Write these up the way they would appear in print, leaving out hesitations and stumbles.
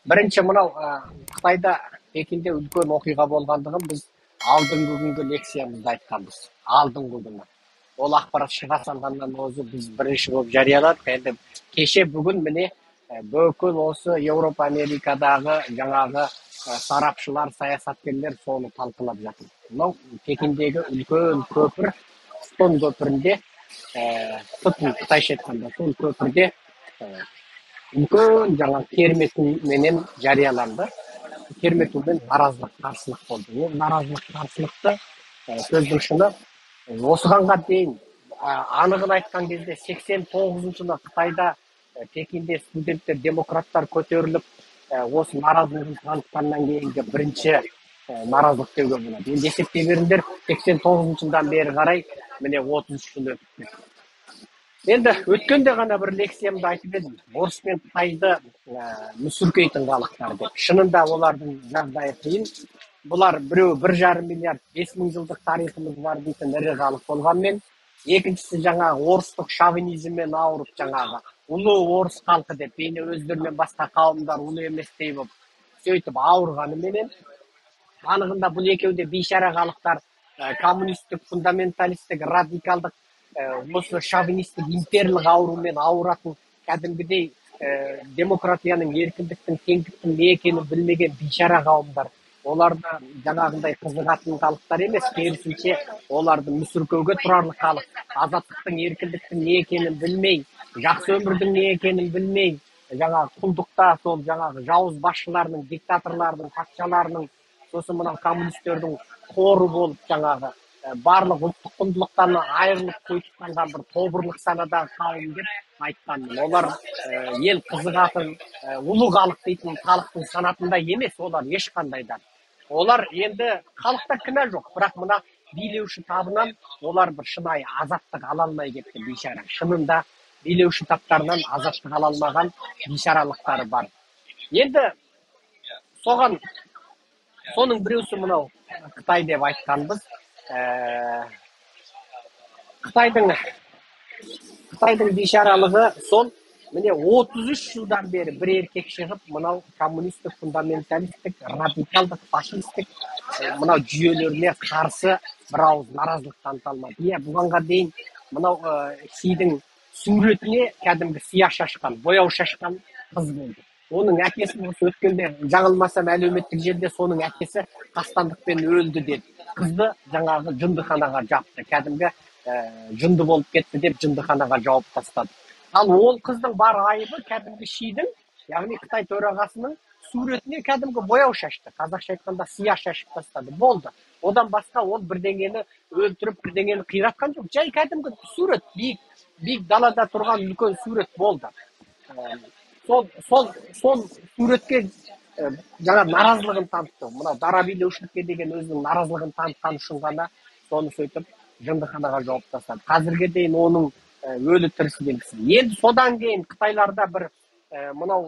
Бірінші мынау Қытайда, Пекинде үлкен оқиға болғандығын біз алдыңғы күнгі лекциямызда айтқанбыз. Алдыңғы күні. Ол ақпарат шыға салғаннан өзі біз бірінші болып жарияладық. Енді кеше бүгін міне бүкіл осы Еуропа, Америкадағы жаңағы сарапшылар, саясаткерлер соны талқылап жатыр. Мынау Пекиндегі үлкен көпір, Стон көпірінде, қытайша айтқанда, сол көпірде үлкен жаңағы керметуменен жарияланды. Керметумен наразылық, қарсылық болды. Ол наразылық, қарсылықты, сөздің шыны, осығанға дейін, анығын айтқан кезде 89 жылы Қытайда, Пекинде студенттер, демократтар көтеріліп, осы наразылығын танытқаннан кейінгі бірінші наразылық деуге болады. Енді есептей беріңдер, 89 жылдан бері қарай міне 33 жыл өтіп кетті. Енді өткенде ғана бір лекциямда айтып едім, орыс пен қытайды мүсіркейтін халықтар деп. Шынында олардың жағдайы қиын. Бұлар біреу 1,5 миллиард, 5000 жылдық тарихымыз бар дейтін ірі халық болғанмен, екіншісі жаңағы орыстық шовинизммен ауырып, жаңағы ұлы орыс халқы деп, бейне өздерінен басқа қауымдар ұлы еместей болып, сөйтіп ауырғаныменен, анығында бұл екеуі де бейшара халықтар, коммунистік, фундаменталистік, радикалдық, осы шовинистік имперлік аурумен ауыратын кәдімгідей демократияның, еркіндіктің, теңдіктің не екенін білмеген бейшара қауымдар. Оларды жаңағындай қызығатын халықтар емес, керісінше оларды мүсіркеуге тұрарлық халық. Азаттықтың, еркіндіктің не екенін білмей, жақсы өмірдің не екенін білмей, жаңағы құлдықта сол жаңағы жауыз басшыларының, диктаторлардың, патшаларының, сосын мынау коммунистердің қоры болып жаңағы барлық ұлттық құндылықтан айырылып қойып қалған бір тобырлық санадағы қауым деп айтқанмын. Олар ел қызығатын, ұлы халық дейтін халықтың санатында емес, олар ешқандай да. Олар енді халықта кінә жоқ, бірақ мына билеуші табынан олар бір шынайы азаттық ала алмай кетті бейшара. Шынында билеуші таптарынан азаттық ала алмаған бейшаралықтары бар. Енді соған, соның біреусі мынау Қытай деп айтқанбыз. Қытайдың бейшаралығы сол, міне 33 жылдан бері бір еркек шығып, мынау коммунистік, фундаменталистік, радикалдық, фашистік, мынау жүйелеріне қарсы бір ауыз наразылық таныта алмады. Иә, бұғанға дейін мынау Сидің суретіне кәдімгі сия шашқан, бояу шашқан қыз болды. Оның әкесі осы өткенде, жаңылмасам, әлеуметтік желіде соның әкесі қастандықпен өлді деді. Қызды жаңағы жындыханаға жапты, кәдімгі жынды болып кетті деп жындыханаға жауып тастады. Ал ол қыздың бар айыбы кәдімгі Шидің, яғни Қытай төрағасының суретіне кәдімгі бояу шашты. Қазақша айтқанда сия шашып тастады. Болды. Одан басқа ол бірдеңені өлтіріп, бірдеңені қиратқан жоқ. Жай кәдімгі сурет, биік, биік далада тұрған үлкен сурет болды. Сол суретке жаңа наразылығын танытты. Мынау дара билеушілікке деген өзінің наразылығын танытқан үшін ғана соны сөйтіп жындыханаға жауып тастады. Қазірге дейін оның өлі тірісі белгісіз. Енді содан кейін Қытайларда бір мынау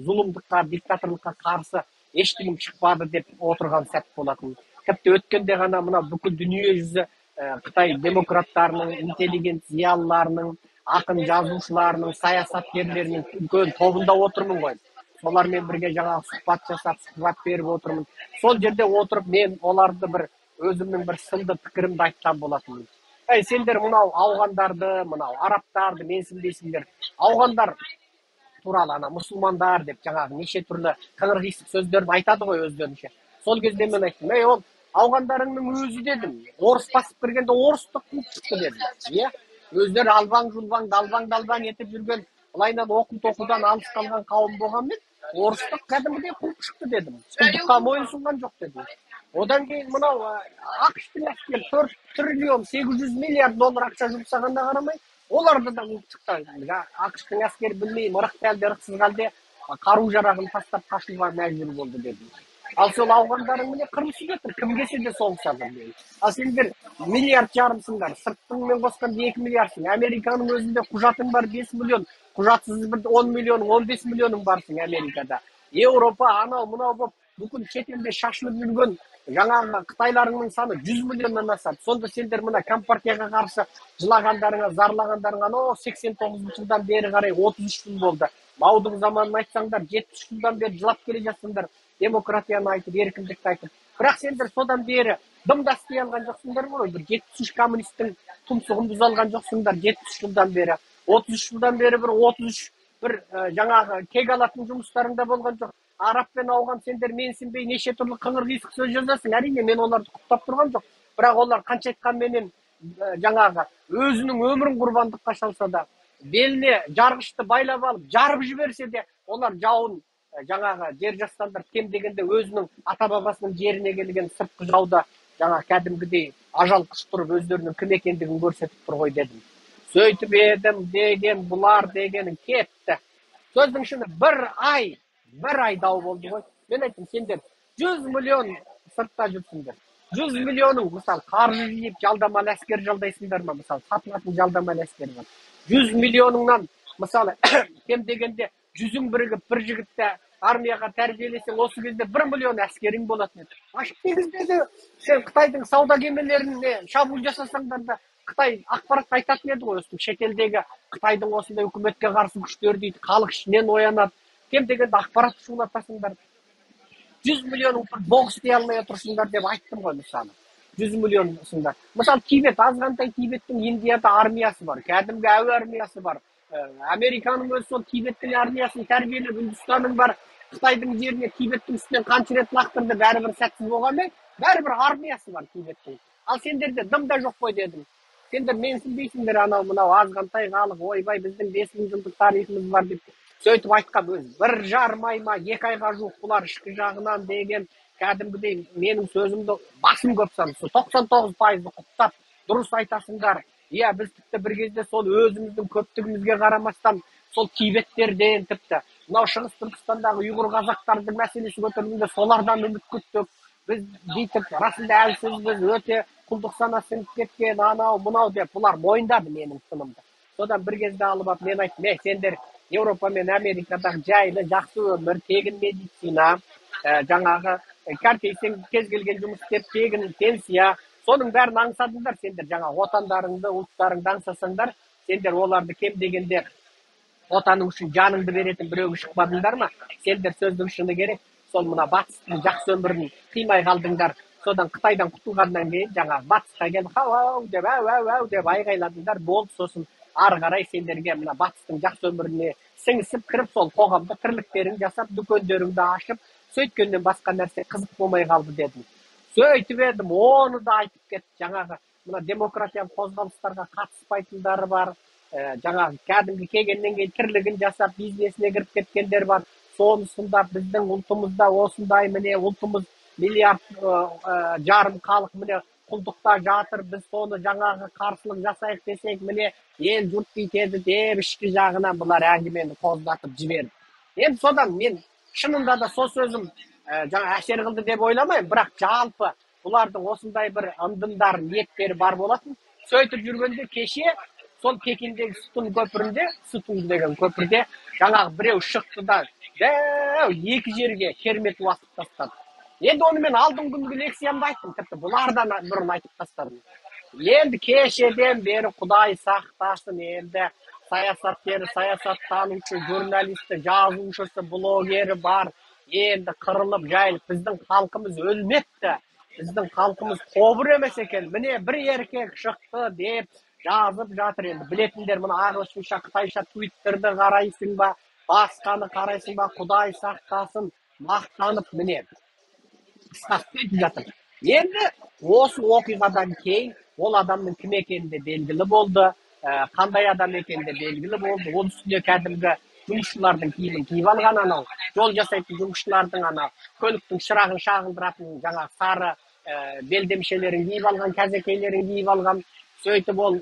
зұлымдыққа, диктаторлыққа қарсы ештеңе шықпады деп отырған сәт болатын. Тіпті өткенде ғана мынау бүкіл дүние жүзі Қытай демократтарының, интеллигент зиялыларының, ақын жазушыларының, саясаткерлерінің үлкен тобында отырмын ғой. Солармен бірге жаңағы сұхбат жасап, сұхбат беріп отырмын. Сол жерде отырып мен оларды бір өзімнің бір сынды пікірімді айтқан болатынмын. Әй, сендер мынау ауғандарды, мынау арабтарды менсінбейсіңдер. Ауғандар туралы ана мұсылмандар деп жаңағы неше түрлі қыңыр қисық сөздерін айтады ғой өздерінше. Сол кезде мен айттым, ей, ол ауғандарыңның өзі дедім, орыс басып кіргенде орысты қуып шықты дедім. Иә, өздері албаң жұлбаң, далбаң далбаң етіп жүрген, былайынан оқу тоқудан алыс қалған қауым болғанмен орысты кәдімгідей қуып шықты дедім. Құлдыққа мойынсұнған жоқ дедім. Одан кейін мынау АҚШ-тың әскері 4 триллион 800 миллиард доллар ақша жұмсағанына қарамай, оларды да қуып шықты. АҚШ-тың әскері білмеймін, ырықты әлде, ырықсыз әлде қару жарағын тастап қашуға мәжбүр болды дедім. Ал сол ауғандарың міне қырылысып жатыр, кім келсе де соғысады мен. Ал сендер миллиард жарымсыңдар, сырттыңмен қосқанда 2 миллиардсың. Американың өзінде құжатың бар 5 миллион, құжатсыз бір 10 миллион, 15 миллионың барсың Америкада. Еуропа, анау, мынау болып, бүкіл шетелде шашылып жүрген жаңағы қытайларыңның саны 100 миллионнан асады. Сонда сендер мына компартияға қарсы жылағандарыңа, зарлағандарыңа, анау 89 жылдан бері қарай 33 жыл болды. Маудың заманын айтсаңдар, 70 жылдан бері жылап келе жатсыңдар, демократияны айтып, еркіндікті айтып. Бірақ сендер содан бері дым да істей алған жоқсыңдар ғой. Бір 73 коммунистің тұмсығын бұза алған жоқсыңдар 70 жылдан бері. 33 жылдан бері бір 33 бір жаңағы кек алатын жұмыстарың да болған жоқ. Араб пен ауған сендер менсінбей неше түрлі қыңыр қисық сөз жазасың. Әрине, мен оларды құптап тұрған жоқ. Бірақ олар қанша айтқанменен жаңағы өзінің өмірін құрбандыққа шалса да, беліне жарғышты байлап алып жарып жіберсе де, олар жауын жаңағы жер жастандырып, кем дегенде өзінің ата-бабасының жеріне келген сыртқы жауда жаңа кәдімгідей ажал құштырып өздерінің кім екендігін көрсетіп тұр ғой дедім. Сөйтіп едім деген бұлар дегенің кетті. Сөздің шыны бір ай дау болды ғой. Мен айттым, сендер 100 миллион сыртта жүрсіңдер. 100 миллионың, мысалы, қаржы жиып жалдамалы әскер жалдайсыңдар ма, мысалы, сатылатын жалдамалы әскер бар. 100 миллионыңнан, мысалы, кем дегенде жүзің бірігіп бір жігітті армияға тәрбиелесең, осы кезде 1 миллион әскерің болатын еді. Ашық теңізде де сен Қытайдың сауда кемелеріне шабуыл жасасаңдар да, Қытай ақпарат айтатын еді ғой, өстіп шетелдегі Қытайдың осындай үкіметке қарсы күштер дейді, халық ішінен оянады. Кем дегенде ақпарат шулатасыңдар. 100 миллион боқ істей алмай отырсыңдар деп айттым ғой, мысалы. 100 миллионсыңдар. Мысалы, Тибет, азғантай Тибеттің Индияда армиясы бар, кәдімгі әуе армиясы бар. Американың өзі сол Тибеттің армиясын тәрбиелеп, Үндістанның бар, Қытайдың жеріне Тибеттің үстінен қанша рет лақтырды, бәрібір сәтсіз болғанмен, бәрібір армиясы бар Тибеттің. Ал сендерде дым да жоқ қой дедім. Сендер менсінбейсіңдер, анау мынау азғантай халық, ойбай, біздің 5000 жылдық тарихымыз бар деп. Сөйтіп айтқан өзі 1,5 ай ма, 2 айға жуық бұлар ішкі жағынан деген кәдімгідей менің сөзімді басым көп саны, 99% құптап, дұрыс айтасыңдар. Иә, біз тіпті бір кезде сол өзіміздің көптігімізге қарамастан сол Тибеттерден тіпті мынау Шығыс Түркістандағы ұйғыр қазақтардың мәселесі көтерілгенде солардан үміт күттік. Біз бүйтіп расында әлсізбіз, өте құлдық сана сіңіп кеткен, анау мынау деп бұлар мойындады менің сынымды. Содан бір кезде алып алып мен айттым, сендер Еуропа мен Америкадағы жайлы жақсы өмір, тегін медицина, жаңағы кәртейсең кез келген жұмыс істеп тегін пенсия, соның бәрін аңсадыңдар. Сендер жаңа отандарыңды, ұлттарыңды аңсасаңдар, сендер оларды кем дегенде отаның үшін жаныңды беретін біреуге шықпадыңдар ма? Сендер сөздің шыны керек, сол мына батыстың жақсы өмірін қимай қалдыңдар. Содан Қытайдан құтылғаннан кейін жаңағы батысқа келіп хау-хау деп, әу-әу-әу деп айғайладыңдар. Болды, сосын ары қарай сендерге мына батыстың жақсы өміріне сіңісіп кіріп, сол қоғамда тірліктерін жасап, дүкендеріңді ашып, сөйткеннен басқа нәрсе қызық болмай қалды дедім. Сөйтіп едім, оны да айтып кетті. Жаңағы мына демократиялық қозғалыстарға қатыспайтындары бар, жаңағы кәдімгі келгеннен кейін тірлігін жасап, бизнесіне кіріп кеткендер бар. Соны сындап, біздің ұлтымызда осындай, міне ұлтымыз миллиард жарым халық міне құлдықта жатыр, біз соны жаңағы қарсылық жасайық десек, міне ел жұрт бүйтеді деп ішкі жағынан бұлар әңгімені қоздатып жіберді. Енді содан мен шынында да сол сөзім жаңа әсер қылды деп ойламаймын, бірақ жалпы бұлардың осындай бір ындымдар, ниеттері бар болатын. Сөйтіп жүргенде кеше сол Пекиндегі Сүтін көпірінде, Сүтін деген көпірде жаңағы біреу шықты да дәу екі жерге кермет уасып тастады. Енді оны мен алдыңғы күнгі лекциямда айттым, тіпті бұлардан бұрын айтып тастадым. Енді кешеден бері Құдай сақтасын, енді саясаткері, саясаттанушы, журналисті, жазушысы, блогері бар. Енді қырылып жайылып, біздің халқымыз өлмепті, біздің халқымыз қобыр емес екен, міне бір еркек шықты деп жазып жатыр. Енді білетіндер мына ағылшынша, қытайша твиттерді қарайсың ба, басқаны қарайсың ба, Құдай сақтасын, мақтанып міне қысқасы жатыр. Енді осы оқиғадан кейін ол адамның кім екені де белгілі болды, қандай адам екені де белгілі болды. Ол үстіне кәдімгі жұмысшылардың киімін киіп алған, анау жол жасайтын жұмысшылардың анау көліктің шырағын шағылдыратын жаңағы сары белдемшелерін киіп алған, кәзекейлерін киіп алған. Сөйтіп ол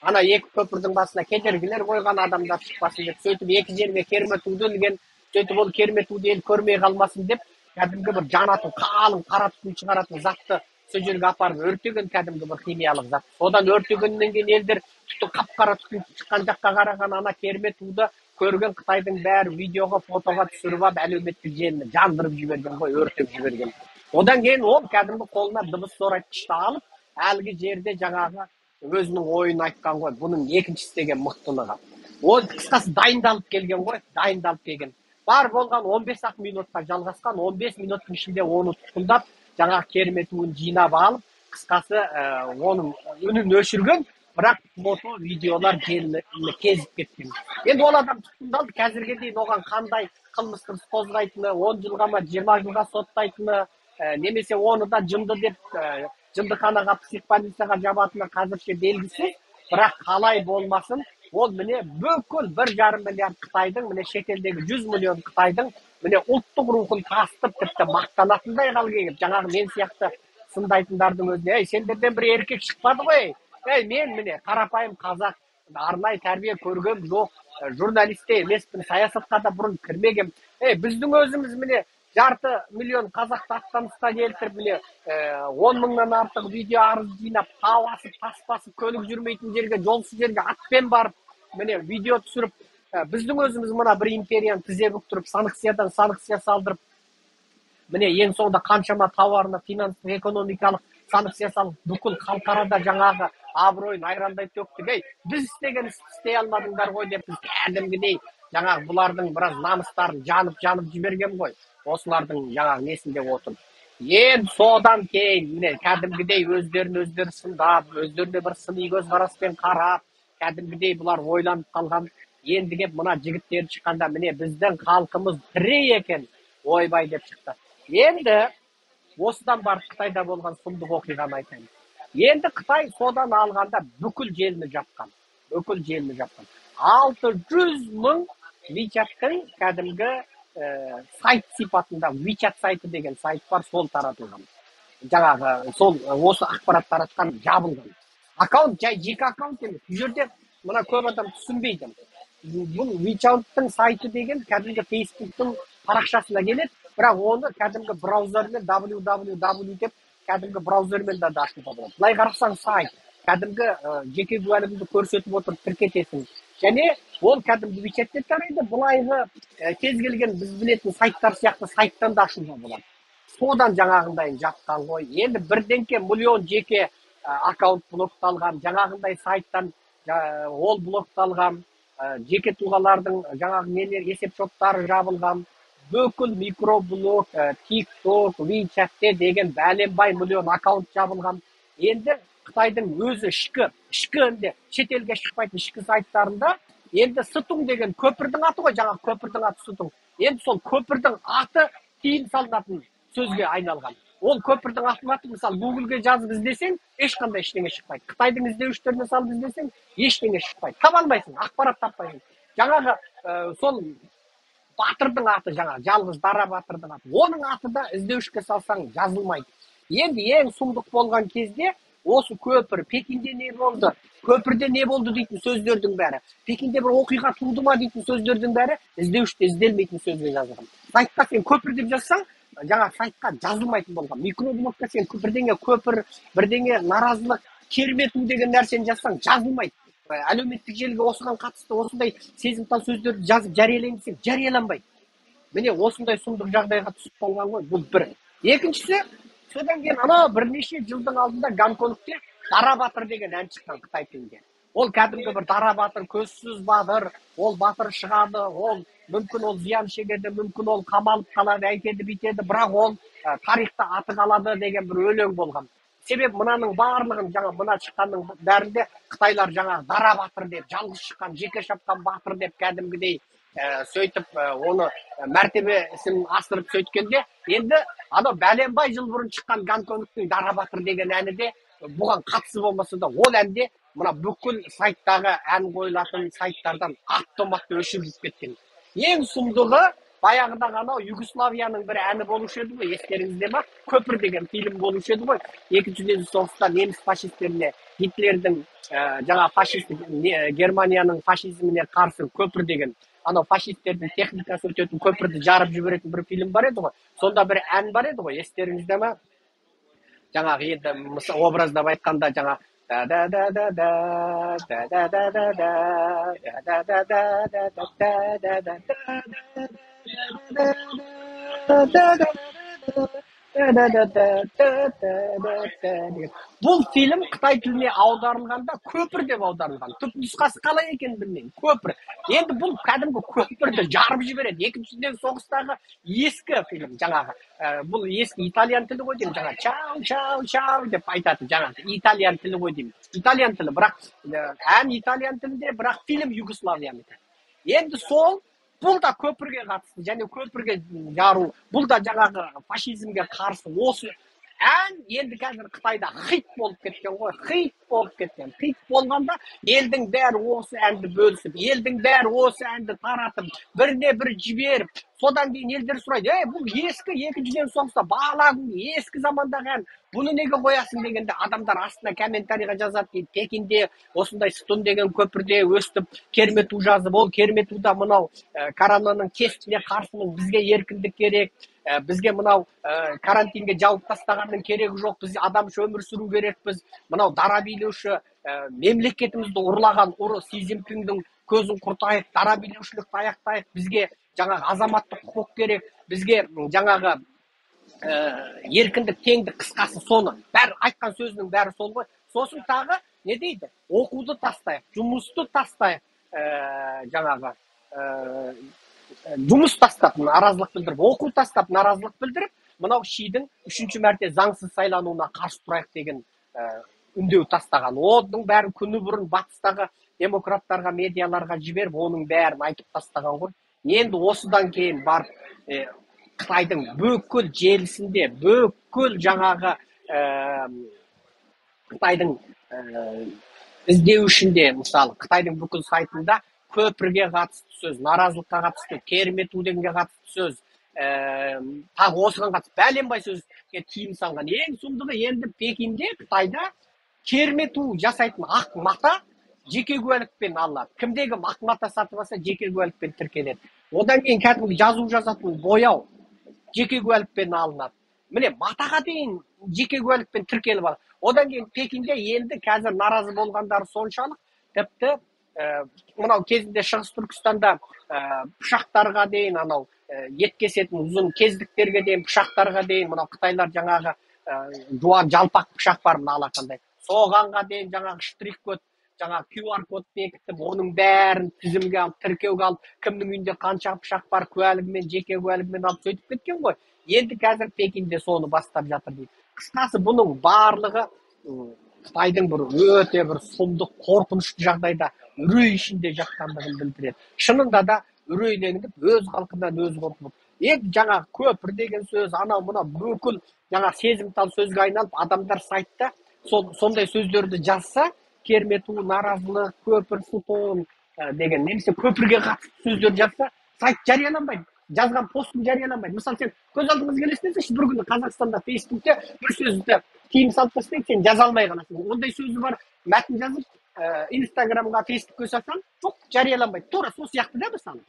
ана екі көпірдің басына кедергілер қойған, адамдар шықпасын деп. Сөйтіп екі жерге керме туды ілген. Сөйтіп ол керме туды ел көрмей қалмасын деп кәдімгі бір жанатын қалың қара түтін шығаратын затты сол жерге апарып өртеген, кәдімгі бір химиялық зат. Содан өртегеннен кейін елдер түтін, қап-қара түтін шыққан жаққа қараған, ана керме туды көрген Қытайдың бәрі видеоға, фотоға түсіріп алып, әлеуметтік желіні жандырып жіберген ғой, өртеп жіберген. Одан кейін ол кәдімгі қолына дыбыс зорайтқышты алып, әлгі жерде жаңағы өзінің ойын айтқан ғой. Бұның екінші істеген мықтылығы. Ол қысқасы дайындалып келген ғой, дайындалып келген. Бар болған 15-ақ минутқа жалғасқан, 15 минуттың ішінде оны тұтқындап, жаңағы керметуін жинап алып, қысқасы оның үнін өшірген, бірақ фото, видеолар желіні кезіп кеткен. Енді ол адам тұтқындалды, қазірге дейін оған қандай қылмыстық іс қозғайтыны, 10 жылға ма, 20 жылға соттайтыны, немесе оны да жынды деп жындыханаға, психбольницаға жабатыны қазірше белгісіз. Бірақ қалай болмасын, ол міне бүкіл 1,5 миллиард қытайдың, міне шетелдегі 100 миллион қытайдың міне ұлттық рухын тасытып, тіпті мақтанатындай халге келіп, жаңағы мен сияқты сындайтындардың өзіне, ей, сендерден бір еркек шықпады ғой, ей, мен міне қарапайым қазақ, арнайы тәрбие көргем жоқ, журналист те емеспін, саясатқа да бұрын кірмегем, ей, біздің өзіміз міне 0,5 миллион қазақты аттанысқа келтіріп, міне 10 мыңнан артық видео арыз жинап, тау асып, тас басып, көлік жүрмейтін жерге, жолсыз жерге атпен барып, міне видео түсіріп, біздің өзіміз мына бір империяны тізе бүктіріп, санкциядан санкция салдырып, міне ең соңында қаншама тауарына финанстық, экономикалық санкция салып, бүкіл халықарада жаңағы абыройын айрандай төктік. Ей, біз істеген істі істей алмадыңдар ғой деп біз кәдімгідей жаңағы бұлардың біраз намыстарын жанып-жанып жіберген ғой. Осылардың жаңағы несінде отырып. Енді содан кейін міне кәдімгідей өздерін өздері сындап, өздеріне бір сыни көзқараспен қарап, кәдімгідей бұлар ойланып қалған. Енді кеп мына жігіттер шыққанда міне біздің халқымыз тірі екен, ойбай деп шықты. Енді осыдан барып Қытайда болған сұмдық оқиғаны айтайын. Енді Қытай содан алғанда бүкіл желіні жапқан. Бүкіл желіні жапқан. 600 мың WeChat-тың кәдімгі сайт сипатында WeChat сайты деген сайт бар, сол таратылған. Жаңағы сол осы ақпарат таратқан жабылған. Аккаунт жай жеке аккаунт емес. Бұл жерде мына көп адам түсінбейді. Бұл WeChat-тың сайты деген кәдімгі Facebook-тың парақшасына келеді, бірақ оны кәдімгі браузермен www деп кәдімгі браузермен де ашуға болады. Былай қарасаң сайт, кәдімгі жеке куәлігіңді көрсетіп отырып тіркетесің. Және ол кәдімгі WeChat-те тарайды, былайғы кез келген біз білетін сайттар сияқты сайттан да ашуға болады. Содан жаңағындай жапқан ғой. Енді бірдеңке миллион жеке аккаунт блокталған, жаңағындай сайттан ол блокталған, жеке тұлғалардың жаңағы нелер есепшоттары жабылған, бүкіл микроблог, TikTok, WeChat-те деген бәленбай миллион аккаунт жабылған. Енді Қытайдың өзі ішкі енді шетелге шықпайтын ішкі сайттарында енді Сытуң деген көпірдің аты ғой, жаңағы көпірдің аты Сытуң. Енді сол көпірдің аты тыйым салынатын сөзге айналған. Ол көпірдің атын аты, мысалы, Google-ге жазып іздесең, ешқандай ештеңе шықпайды. Қытайдың іздеуіштеріне салып іздесең, ештеңе шықпайды. Таба алмайсың, ақпарат таппайсың. Жаңағы сол батырдың аты, жаңағы жалғыз дара батырдың аты. Оның аты да іздеуішке салсаң жазылмайды. Енді ең сұмдық болған кезде осы көпір, Пекинде не болды, көпірде не болды дейтін сөздердің бәрі, Пекинде бір оқиға туды ма дейтін сөздердің бәрі іздеуіште ізделмейтін сөзге жазылған. Сайтқа сен көпір деп жазсаң, жаңа сайтқа жазылмайтын болған. Микроблогқа сен бірдеңе көпір, бірдеңе наразылық, кермету деген нәрсені жазсаң жазылмайды. Әлеуметтік желіге осыған қатысты осындай сезімтал сөздерді жазып жариялайын десең, жарияланбайды. Міне осындай сұмдық жағдайға түсіп қалған ғой. Бұл бір. Екіншісі, содан кейін анау бірнеше жылдың алдында Гонконгте Дара батыр деген ән шыққан қытай тілінде. Ол кәдімгі бір дара батыр, көзсіз батыр, ол батыр шығады, ол мүмкін ол зиян шегеді, мүмкін ол қамалып қалады, әйтеді, бүйтеді, бірақ ол тарихта аты қалады деген бір өлең болған. Себеп мынаның барлығын, жаңа мына шыққанның бәрінде қытайлар жаңа дара батыр деп, жалғыз шыққан, жеке шапқан батыр деп кәдімгідей сөйтіп оны мәртебесін асырып сөйткенде, енді анау бәленбай жыл бұрын шыққан Гонконгтың дара батыр деген әні де бұған қатысы болмаса да, ол әнде мына бүкіл сайттағы ән қойылатын сайттардан автоматты өшіріліп кеткен. Ең сұмдығы баяғыдағы анау Югославияның бір әні болушы еді ғой, естеріңізде ма? Көпір деген фильм болушы еді ғой. Екінші дүниежүзілік соғыста неміс фашистеріне, Гитлердің жаңа фашистік Германияның фашизміне қарсы көпір деген, анау фашистердің техникасы өтетін көпірді жарып жіберетін бір фильм бар еді ғой. Сонда бір ән бар еді ғой, естеріңізде ма? Жаңағы енді образдап айтқанда жаңа да да да да да да да да да да да да да да да да да да. Деген. Бұл фильм қытай тіліне аударылғанда «Көпір» деп аударылған. Түп нұсқасы қалай екенін білмеймін. «Көпір». Енді бұл кәдімгі көпірді жарып жібереді. Екінші дүниежүзілік соғыстағы ескі фильм жаңағы. Бұл ескі итальян тілі ғой деймін, жаңағы «чау, чау, чау» деп айтатын жаңағы итальян тілі ғой деймін. Итальян тілі, бірақ ән итальян тілінде, бірақ фильм югославиянікі. Енді сол бұл да көпірге қатысты және көпірге жару, бұл да жаңағы фашизмге қарсы. Осы ән енді қазір Қытайда хит болып кеткен ғой, хит болып кеткен. Хит болғанда елдің бәрі осы әнді бөлісіп, елдің бәрі осы әнді таратып, біріне бірі жіберіп, содан кейін елдер сұрайды: «Ей, бұл ескі, екінші дүниежүзілік соғыста, бала күнгі ескі замандағы ән, бұны неге қоясың?» — дегенде, адамдар астына комментарийға жазады дейді: «Пекинде осындай Сытун деген көпірде өстіп керме ту жазып, ол керме туда мынау коронаның тестіне қарсымын, бізге еркіндік керек, бізге мынау карантинге жауып тастағанның керегі жоқ, біз адамша өмір сүру керекпіз, мынау дара билеуші, мемлекетімізді ұрлаған ұры Си Цзиньпиннің көзін құртайық, дара билеушілікті аяқтайық, бізге жаңағы азаматтық құқық керек, бізге жаңағы еркіндік, теңдік», қысқасы, соны бәрі айтқан сөзінің бәрі сол ғой. Сосын тағы не дейді? Оқуды тастайық, жұмысты тастайық, жаңағы жұмыс тастап наразылық білдіріп, оқу тастап наразылық білдіріп, мынау Шидің үшінші мәрте заңсыз сайлануына қарсы тұрайық деген үндеу тастаған. Оның бәрін күні бұрын батыстағы демократтарға, медиаларға жіберіп, оның бәрін айтып тастаған ғой. Енді осыдан кейін барып Қытайдың бүкіл желісінде, бүкіл жаңағы Қытайдың іздеушінде, мысалы, Қытайдың бүкіл сайтында көпірге қатысты сөз, наразылыққа қатысты, керме ту дегенге қатысты сөз, тағы осыған қатысты бәленбай сөзге тыйым салған. Ең сұмдығы, енді Пекинде, Қытайда керме ту жасайтын ақ мата жеке куәлікпен алынады. Кімде кім ақ мата сатып алса, жеке куәлікпен тіркеледі. Одан кейін кәдімгі жазу жазатын бояу жеке куәлікпен алынады. Міне, матаға дейін жеке куәлікпен тіркеліп алады. Одан кейін Пекинде енді қазір наразы болғандары соншалық, тіпті мынау кезінде Шығыс Түркістанда пышақтарға дейін, анау ет кесетін ұзын кездіктерге дейін, пышақтарға дейін, мынау қытайлар жаңағы жуан жалпақ пышақ бар, мына алақандай, соғанға дейін жаңағы штрих код, жаңағы QR код бекітіп, оның бәрін тізімге алып, тіркеуге алып, кімнің үйінде қанша пышақ бар, куәлігімен, жеке куәлігімен алып, сөйтіп кеткен ғой. Енді қазір Пекинде соны бастап жатыр дейді. Қысқасы, бұның барлығы Қытайдың бір өте бір сұмдық, қорқынышты жағдайда, үрей ішінде жатқандығын білдіреді. Шынында да үрейленіп, өз халқынан өзі қорқып. Енді жаңағы көпір деген сөз, анау мынау бүкіл жаңа сезімтал сөзге айналып, адамдар сайтта сол сондай сөздерді жазса, керме ту, наразылық, көпір, футон деген немесе көпірге қатысты сөздер жазса, сайт жарияланбайды, жазған постың жарияланбайды. Мысалы, сен көз алдыңызға елестетсеңші, бір күні Қазақстанда Фейсбукте бір сөзді тыйым салып тастайды, сен жаза алмай қаласың. Ондай сөзі бар мәтін жазып, Инстаграмға, Фейсбукке салсаң, жоқ, жарияланбайды. Тура сол сияқты да. Мысалы,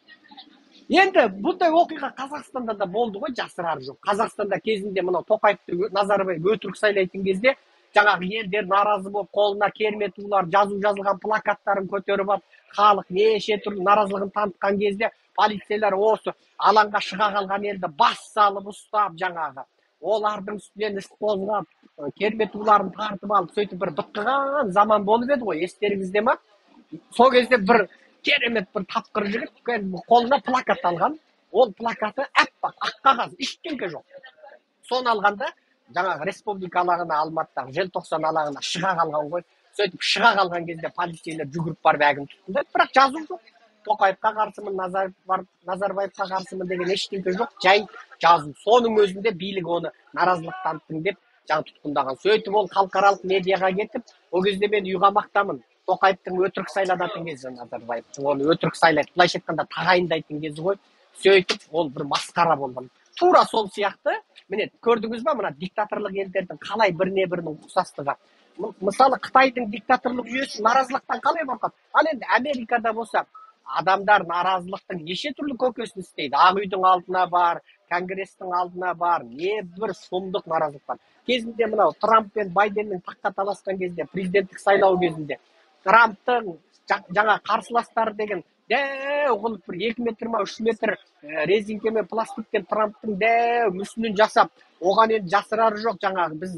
енді бұндай оқиға Қазақстанда да болды ғой, жасырары жоқ. Қазақстанда кезінде мынау Тоқаевты Назарбаев өтірік сайлайтын кезде жаңағы елдер наразы болып, қолына керме тулар, жазу жазылған плакаттарын көтеріп алып, халық неше түрлі наразылығын танытқан кезде полицейлер осы алаңға шыға қалған елді бас салып ұстап, жаңағы олардың үстінен іс қозғап, керме туларын тартып алып, сөйтіп бір бытқыған заман болып еді ғой, естеріңізде ма? Сол кезде бір керемет, бір тапқыр жігіт қолына плакат алған. Ол плакаты аппақ ақ қағаз, ештеңке жоқ. Соны алғанда жаңағы Республика алаңына, Алматыдағы Желтоқсан алаңына шыға қалған ғой. Сөйтіп шыға қалған кезде полицейлер жүгіріп барып әлгіні тұтқындайды, бірақ жазу жоқ, Тоқаевқа қарсымын, Назарбаевқа қарсымын деген ештеңке жоқ, жай жазу. Соның өзінде билік оны наразылық таныттың деп жаңа тұтқындаған. Сөйтіп ол халықаралық медиаға кетіп, ол кезде мен үй қамақтамын, Тоқаевтың өтірік сайланатын кезі, Назарбаевтың оны өтірік сайлайды, былайша айтқанда, тағайындайтын кезі ғой. Сөйтіп ол бір масқара болған. Тура сол сияқты. Міне, көрдіңіз ба, мына диктаторлық елдердің қалай біріне бірінің ұқсастығы? Мысалы, Қытайдың диктаторлық жүйесі наразылықтан қалай қорқады? Ал енді Америкада болса, адамдар наразылықтың неше түрлі көкесін істейді. Ақ үйдің алдына бар, Конгресстің алдына бар, не бір сұмдық наразылық бар. Кезінде мынау Трамп пен Байденнің таққа таласқан кезде, президенттік сайлау кезінде, Трамптың жаңа қарсыластары деген Дәу қылып бір 2 метр ма 3 метр резинка мен пластиктен Трамптың дәу мүсінін жасап, оған енді жасырары жоқ, жаңағы біз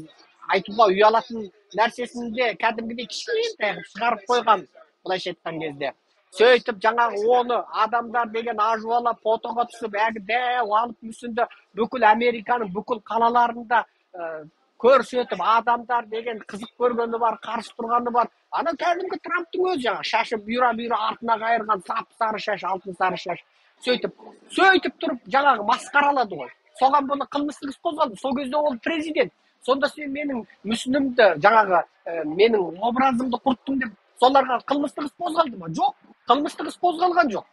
айтуға ұялатын нәрсесін де кәдімгідей кішкентай қылып шығарып қойған, былайша айтқан кезде. Сөйтіп жаңағы оны адамдар деген ажуалап фотоға түсіп, әлгі дәу алып мүсінді бүкіл Американың бүкіл қалаларында көрсетіп, адамдар деген қызық көргені бар, қарсы тұрғаны бар. Ана кәдімгі Трамптың өзі жаңағы шашы бұйра-бұйра артына қайырған сап-сары шаш, алтын сары шаш. Сөйтіп тұрып жаңағы масқаралады ғой. Соған бұны қылмыстық іс қозғалды. Сол кезде ол президент. Сонда сен менің мүсінімді, жаңағы, менің образымды құрттың деп соларға қылмыстық іс қозғалды ма? Жоқ, қылмыстық іс қозғалған жоқ.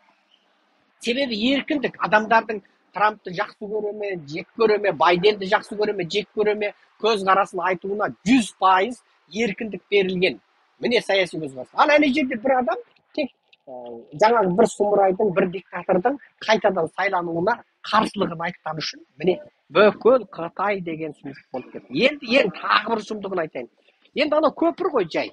Себебі еркіндік, адамдардың Трампты жақсы көре ме, жек көре ме, Байденді жақсы көре ме, жек көре ме, көзқарасын айтуына 100% еркіндік берілген. Міне саяси көзқарас. Ал ана жерде бір адам тек жаңағы бір сұмырайдың, бір диктатордың қайтадан сайлануына қарсылығын айтқан үшін міне бүкіл Қытай деген сұмдық болып кетті. Енді ең тағы бір сұмдығын айтайын. Енді анау көпір ғой жай.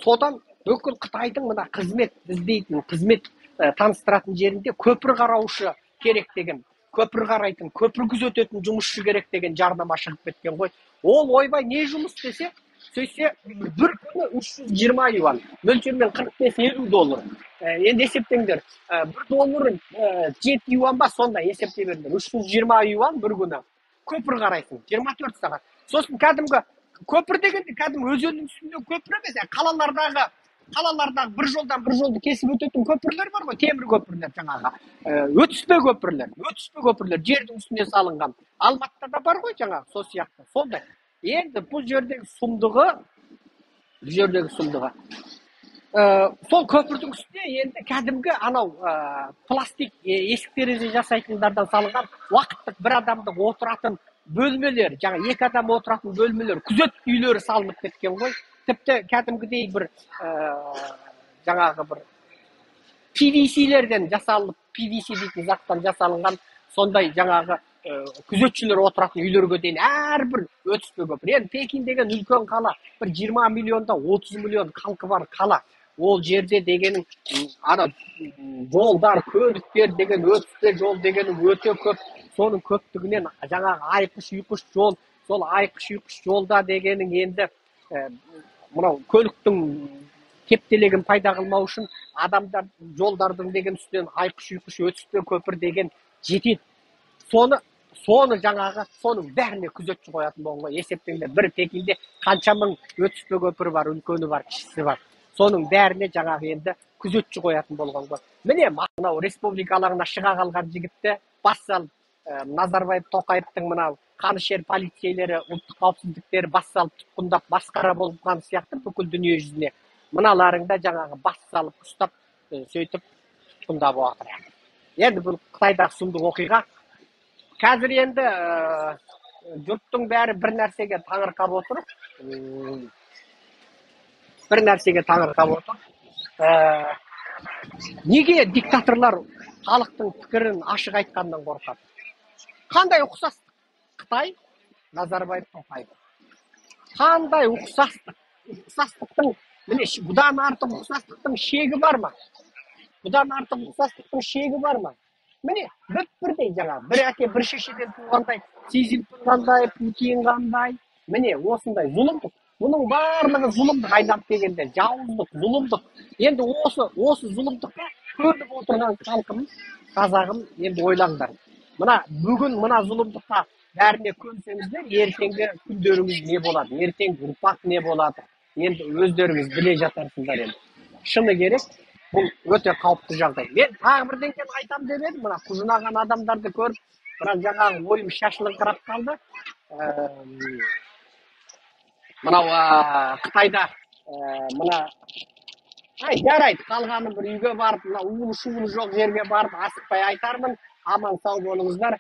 Содан бүкіл Қытайдың мына қызмет іздейтін, қызмет таныстыратын жерінде көпір қараушы керек деген, көпір қарайтын, көпір күзететін жұмысшы керек деген жарнама шығып кеткен ғой. Ол ойбай не жұмыс десе, сөйтсе бір күні 320 юан, мөлшермен 45-50 доллар. Енді есептеңдер, бір доллар 7 юан ба, сонда есептей беріңдер. 320 юан бір күні көпір қарайсың, 24 сағат. Сосын кәдімгі көпір дегенде кәдімгі өзеннің үстінде көпір емес, қалалардағы бір жолдан бір жолды кесіп өтетін көпірлер бар ғой, темір көпірлер жаңағы. Өтіспе көпірлер, өтіспе көпірлер жердің үстіне салынған. Алматыда да бар ғой жаңағы, сол сияқты. Сондай. Енді бұл жердегі сұмдығы, бұл жердегі сұмдығы. Сол көпірдің үстіне енді кәдімгі анау пластик есік терезе жасайтындардан салынған уақыттық бір адамды отыратын бөлмелер, жаңа екі адам отыратын бөлмелер, күзет үйлері салынып кеткен ғой. Тіпті кәдімгідей бір жаңағы бір PVC-лерден жасалып, PVC дейтін заттан жасалынған сондай жаңағы күзетшілер отыратын үйлерге дейін әрбір өтіспе көпір. Енді Пекин деген үлкен қала, бір 20 миллионда 30 миллион халқы бар қала. Ол жерде дегенің, ана жолдар, көліктер деген өтіспе жол дегенің өте көп. Соның көптігінен жаңағы айқыш-ұйқыш жол, сол айқыш-ұйқыш жолда дегенің енді мынау көліктің кептелегін пайда қылмау үшін адамдар жолдардың деген үстінен айқыш-ұйқыш өтіспе көпір деген жетеді. Соны жаңағы, соның бәріне күзетші қоятын болған ғой. Есептеңдер, бір Пекинде қанша мың өтіспе көпір бар, үлкені бар, кішісі бар. Соның бәріне жаңағы енді күзетші қоятын болған ғой. Міне мынау республика алаңына шыға қалған жігітті бас салып, Назарбаев, Тоқаевтың мынау қанішер полицейлері, ұлттық қауіпсіздіктері бас салып тұтқындап масқара болған сияқты бүкіл дүние жүзіне. Мыналарың да жаңағы бас салып ұстап, сөйтіп тұтқындап отыр. Енді бұл Қытайдағы сұмдық оқиға. Қазір енді жұрттың бәрі бір нәрсеге таңырқап отыр. Бір нәрсеге таңырқап отыр. Неге диктаторлар халықтың пікірін ашық айтқаннан қорқады? Қандай ұқсастық? Қытай, Назарбаев, Тоқаев. Қандай ұқсастық? Ұқсастықтың, міне, бұдан артық ұқсастықтың шегі бар ма? Бұдан артық ұқсастықтың шегі бар ма? Міне, бір-бірдей жаңа, бір әке, бір шешеден туғандай, Си Цзиньпин қандай, Путин қандай, міне осындай зұлымдық. Бұның барлығы зұлымдық айналып келгенде, жауыздық, зұлымдық. Енді осы зұлымдыққа көніп отырған халқым, қазағым, енді ойлаңдар. Мына бүгін мына зұлымдыққа бәріне көнсеңіздер, ертеңгі күндеріңіз не болады, ертеңгі ұрпақ не болады, енді өздеріңіз біле жатарсыздар енді. Шыны керек, бұл өте қауіпті жағдай. Мен тағы бірдеңені айтам деп едім, мына құжынаған адамдарды көріп, бірақ жаңағы ойым шашылыңқырап қалды. Мынау, Қытайда, мына, ай, жарайды, қалғаны бір үйге барып, мына уылы шуылы жоқ жерге барып, асықпай айтармын. Аман сау болыңыздар.